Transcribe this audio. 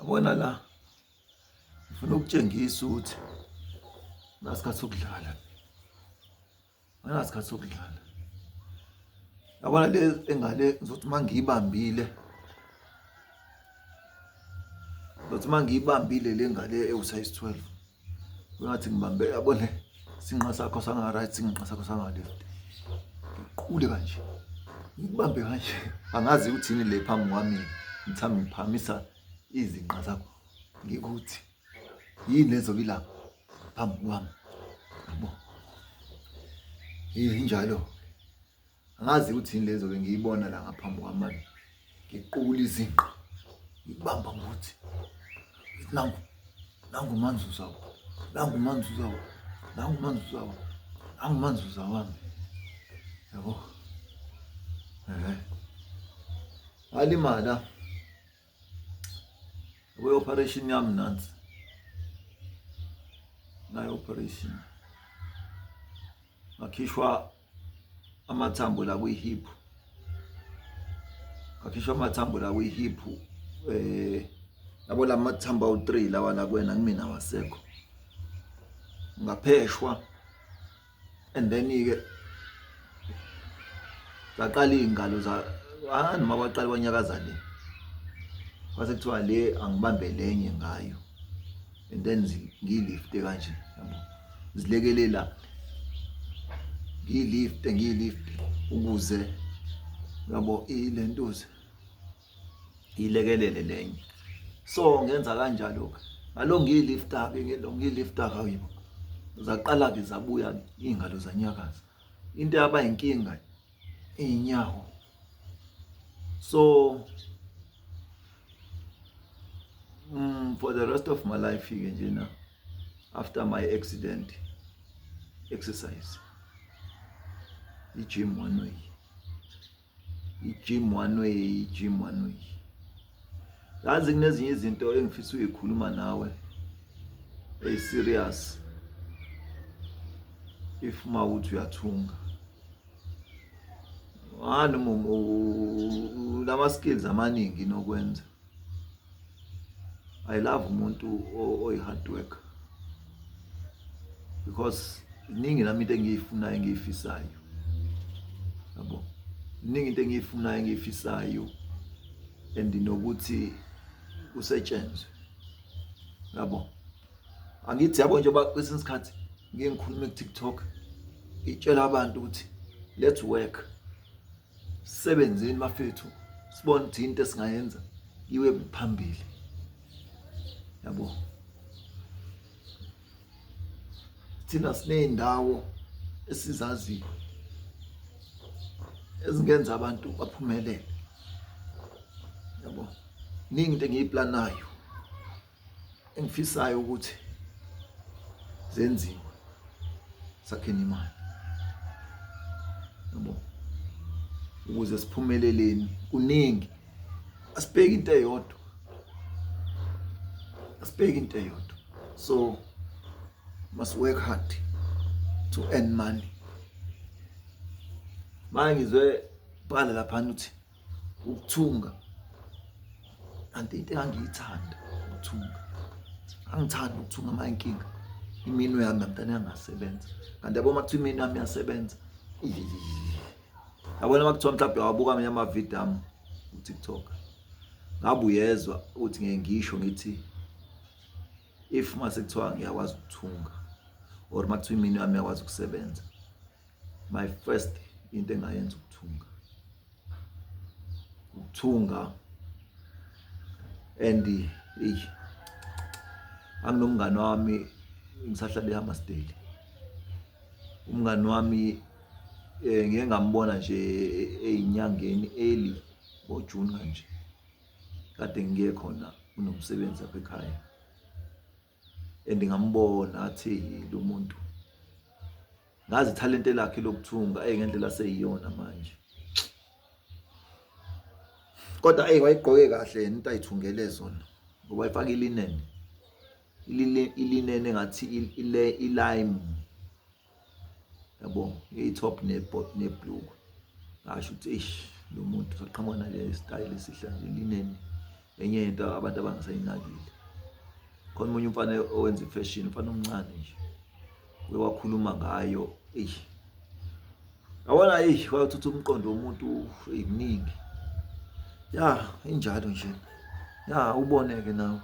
Yabona la ngifuna ukutshengisa ukuthi nasikhathi sokudlala. Anginasikhathi sokudlala. Yabona le engale ngizothi uma ngiyibambile ngizothi uma ngiyibambile le ngale ewu-size 12 ungathi ngibambe yabona sinqa sakho sanga-right sinqa sakho sanga-left ngiqule kanje ngikubambe kanje angazi ukuthi yini le phambi kwami ngithami ngiphakamisa izinqa zakho ngikuthi yini lezo bila phambi kwami yabo injalo angazi ukuthi yini lezo bengiyibona la ngaphambi kwami ngiqukula izinqa ngikubamba ngokuthi nangu nangu manzuza nangu manzuza nangu manzuza nangu manzuza wami yabo eh alimala Kwe-operation yami nansi. Nayo operation. Ngakhishwa amathambo la kwi-hip. Ngakhishwa amathambo la kwi-hip. Eh yabo la mathambo awu-3 lawa la kuwena kumina awasekho. Ngapheshwa and then ke zaqala iy'ngalo za ah, noma kwaqala kwanyakaza le kwase kuthiwa le angibambe lenye ngayo and then ngiyilifte kanje yabo zilekelela ngiyilifte ngiyilifte ukuze yabo ilentuze ilekelele lenye so ngenza kanjalo ke ngalo ngiyilifta ke ngelo ngiyilifta hayibo zaqala ke zabuya ingalo zanyakaza into yaba inkinga inyawo so for the rest of my life ke njena after my accident exercise i-gym one way i-gym one way i-gym one way yazi kunezinye izinto engifisa uyikhuluma nawe eyi-serious if uma uthi uyathunga ah noma lama skills amaningi nokwenza I love umuntu oyi-hard worker because iningi nami into engiyifunayo engiyifisayo yabo iningi into engiyifunayo engiyifisayo and nokuthi kusetshenzwe yabo angithi yabo njengoba kwesinye isikhathi ngike ngikhulume ku-TikTok itshela abantu ukuthi let's work Sisebenzeni bafethu sibone ukuthi into esingayenza iwe phambili. Yabo. Thina siney'ndawo esizaziyo ezingenza abantu baphumelele. Yabo. Iningi into engiyiplanayo. Engifisayo ukuthi zenziwe sakheni imali yabo ukuze siphumeleleni kuningi asibheki into eyodwa asibheki into eyodwa so must work hard to earn money manje ngizwe bhala lapha uthi ukuthunga kanti into engangiyithanda ukuthunga angithanda ukuthunga ama inkinga iminwe yami mntana yangasebenza kanti yabo uma kuthiwa iminwe yami iyasebenza yabona uma kuthiwa mhlawumbe wabuka amanye amavidiyo ami ku-TikTok ngabe uyezwa ukuthi ngeke ngisho ngithi if mase kuthiwa ngiyakwazi ukuthunga or uma kuthiwa iminwe yami iyakwazi ukusebenza my first into engayenza ukuthunga ukuthunga and eyi anginomngani wami ngisahlala eHammarsdale umngani wami eh ngike ngambona nje eyinyangeni early ngoJune kanje kade ngiye khona kunomsebenzi apha ekhaya and ngambona athi lo muntu ngazi ithalente lakhe lokuthunga ey ngendlela seyiyona manje kodwa ey wayigqoke kahle yena into ayithungele zona ngoba ifaka ilinene ilinene ngathi ile ilime yabo i-top nebhlukwe ngasho ukuthi eish lo muntu usaqhamuka nale style esihle nje linene. Enye into abantu abangasayinakile. Khona omunye umfana owenza ifashion, umfana omncane nje. Uye wakhuluma ngayo, eyi. Yabona eyi wayothutha umqondo womuntu eyi kuningi. Ya, injalo nje. Ya, ubone-ke nawe.